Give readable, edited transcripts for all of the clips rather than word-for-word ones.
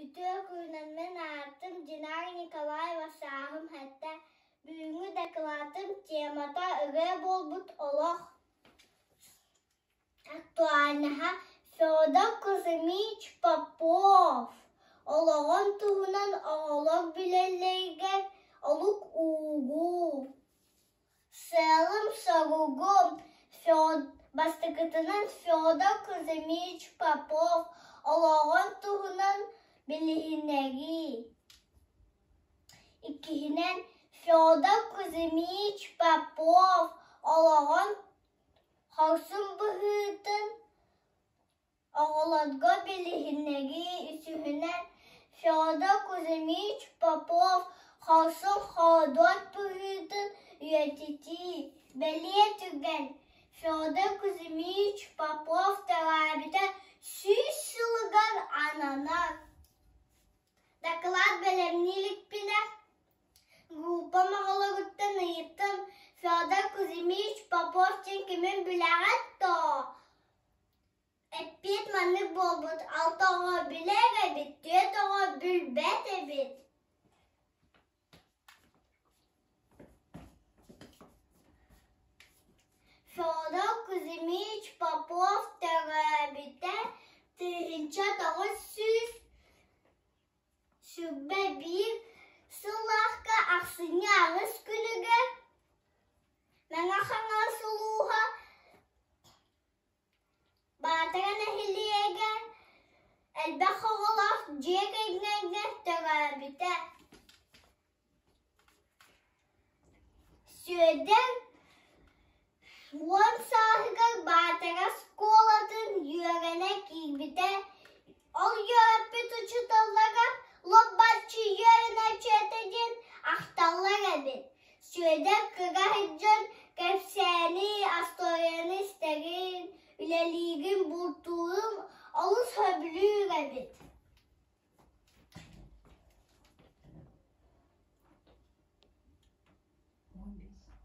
Үтүө күнүнэн аатым Динара Николаева сааһым сэттэ. Бүгүҥҥү дакылаатым темата ырыа буолбут олох актуальнаһа Федор Кузьмич Попов олоҕун туһунан оҕолор билэллэригэр олук уугуу. Сыалым-соругум бастакытынан Федор Кузьмич Попов олоҕун туһунан билиһиннэрии. Иккиһинэн Федор Кузьмич Попов олоҕун хорсун быһыытын Оҕолорго билиһиннэрии үсүһүнэн Федор Кузьмич Попов хорсун-хоодуот быһыытын үйэтитии, бэлиэ түгэн Федор Кузьмич Попов төрөөбүтэ 100 сылыгар ананар. Дакылаат бэлэмнии иликпинэ, группам оҕолоруттан ыйыттым Федор Кузьмич Попов диэн кимин билэҕит дуо? Эппиэт маннык буолбут: алта оҕо билэр эбит, түөрт оҕо билбэт эбит. Федор Кузьмич Попов төрөөбүтэ 1921 сыллаахха ахсынньы аҕыс күнүгэр Мэҥэ Хаҥалас улууһа Баатара нэһилиэгэ элбэх оҕолоох дьиэ кэргэҥҥэ төрөөбүтэ. Сүөдэр 10 сааһыгар Баатара оскуолатын үөрэнэ киирбитэ. Ол үөрэппит учууталлара лоп-бааччы үөрэнээччи этэ диэн ахталлар эбит. Сүөдэр кыра сылдьан кэпсээни, остуоруйаны истэрин, үлэлиирин, бултуурун олус сөбүлүүр эбит.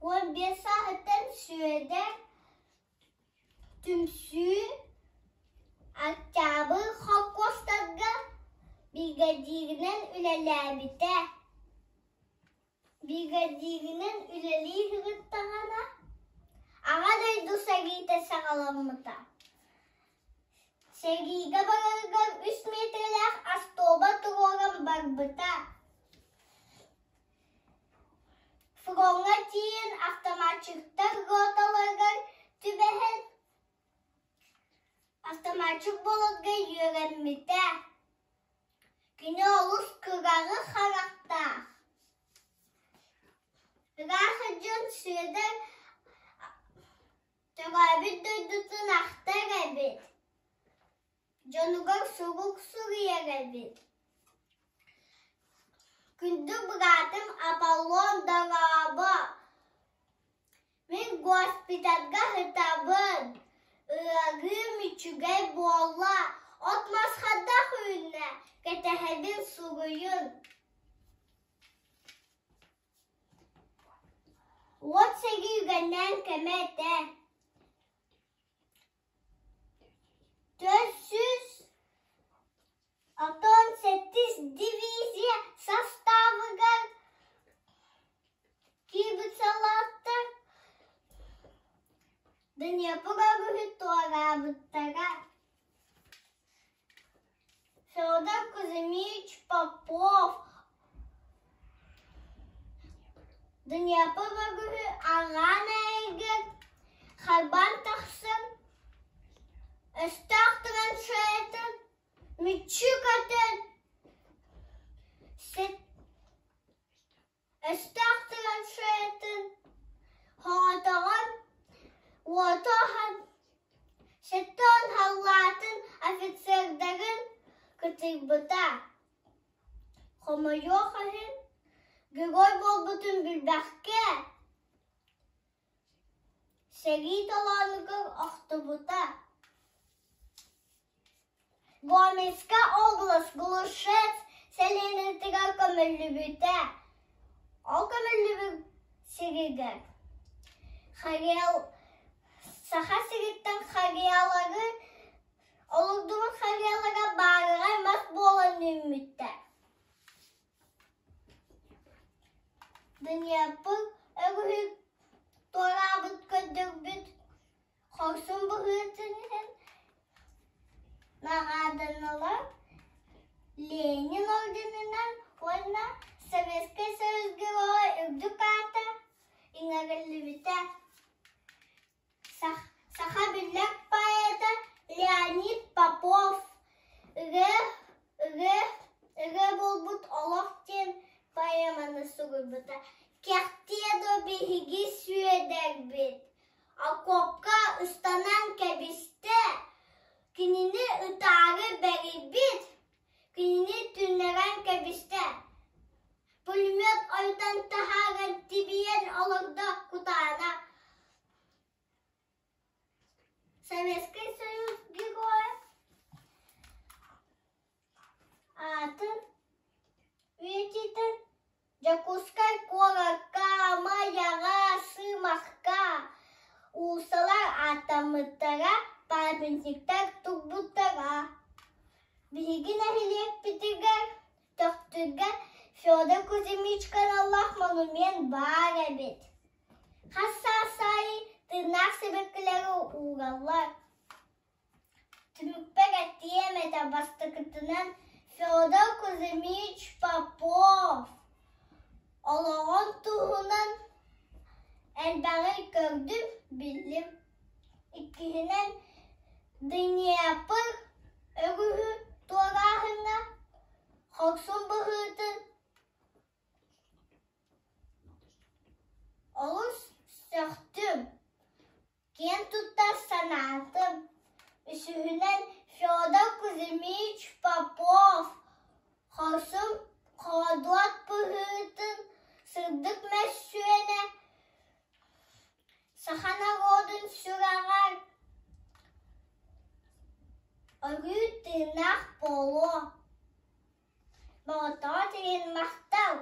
15 сааһыттан Сүөдэр Түмсүү Октябрь холкуостарга биригэдьииринэн үлэлээбитэ. Биригэдьииринэн үлэлии сырыттаҕына, Аҕа дойду сэриитэ саҕаламмыта. Сэриигэ барарыгар үс миэтэрэлээх остуоба туруоран барбыта. Фроҥҥа тиийэн автоматчиктар роталарыгар түбэһэн автоматчик буоларга үөрэммитэ. Кини олус кыраҕы харахтаах. Ыраах дьон Сүөдэр төрөөбүт дойдутун ахтар эбит, дьонугар сурук суруйар эбит. Күндү быраатым Аполлон дорообо! Мин госпитальга сытабын, ыарыым үчүгэй буолла, от-мас хайдах үүннэ, кэтэһэбин суруйун. Уот сэрии үгэннээн кэмэ этэ. 467 дивизия составыгар киирбит саллааттар Днепр өрүһү туораабыттара. Федор Кузьмич Попов Днепр өрүһү арҕаан эйгэр харбаан тахсан өстөөх траншеятын мүччү көтөн Өстөөх траншеятын хоҕотоҕон уоту аһан, 70 халлаатын офицердарын кытыйбыта. Хомойуох иһин, герой буолбутун билбэккэ, сэрии толоонугар охтубута. Гомельскай область Глушец сэлиэнньэтигэр көмүллүбүтэ. Ол көмүллүбүт сиригэр Саха сириттэн Харыйалары Олордубут харыйалара баараҕай мас буолан үүммүттэр. Днепр өрүһү туораабыт көрдөрбүт хорсун быһыытын иһин наҕааданалар Ленин орденынан уонна Советскай Союз Геройа үрдүк аата иҥэриллибитэ. Саха биллэр поэта Леонид Попов «Ырыа, ырыа, ырыа буолбут олох» диэн поэманы суруйбута. Кэхтиэ дуо биһиги Сүөдэрбит? Окуопка ыстанан кэбистэ, кинини ытаары бэрийбит, кинини түннэрэн кэбистэ. Пулемет ойутан таһааран тибийэн олордо кутаана. Советский Союз Героя аатын үйэтитэн Дьокуускай куоракка, Майаҕа, Сыымахха уулуссалар ааттаммыттара, памятниктар турбуттара. Биһиги нэһилиэкпитигэр Төхтүргэ Федор Кузьмич аналлаах монумент баар эбит. Хас саас аайы тыыннаах сибэккилэри уураллар. Түмүкпэр этиэм этэ бастакытынан Федор Кузьмич Попов олоҕун туһунан элбэҕи көрдүм, биллим. Иккиһинэн Днепр өрүһү туорааһыҥҥа хорсун быһыытын Олус сөхтүм, киэн тутта санаатым. Үсүһүнэн Федор Кузьмич Попов хорсун хоодуот быһыытын сырдык мөссүөнэ саха норуотун сүрэҕэр өрүү тыыннаах буолуо. Болотоҕо тиийэн махтал!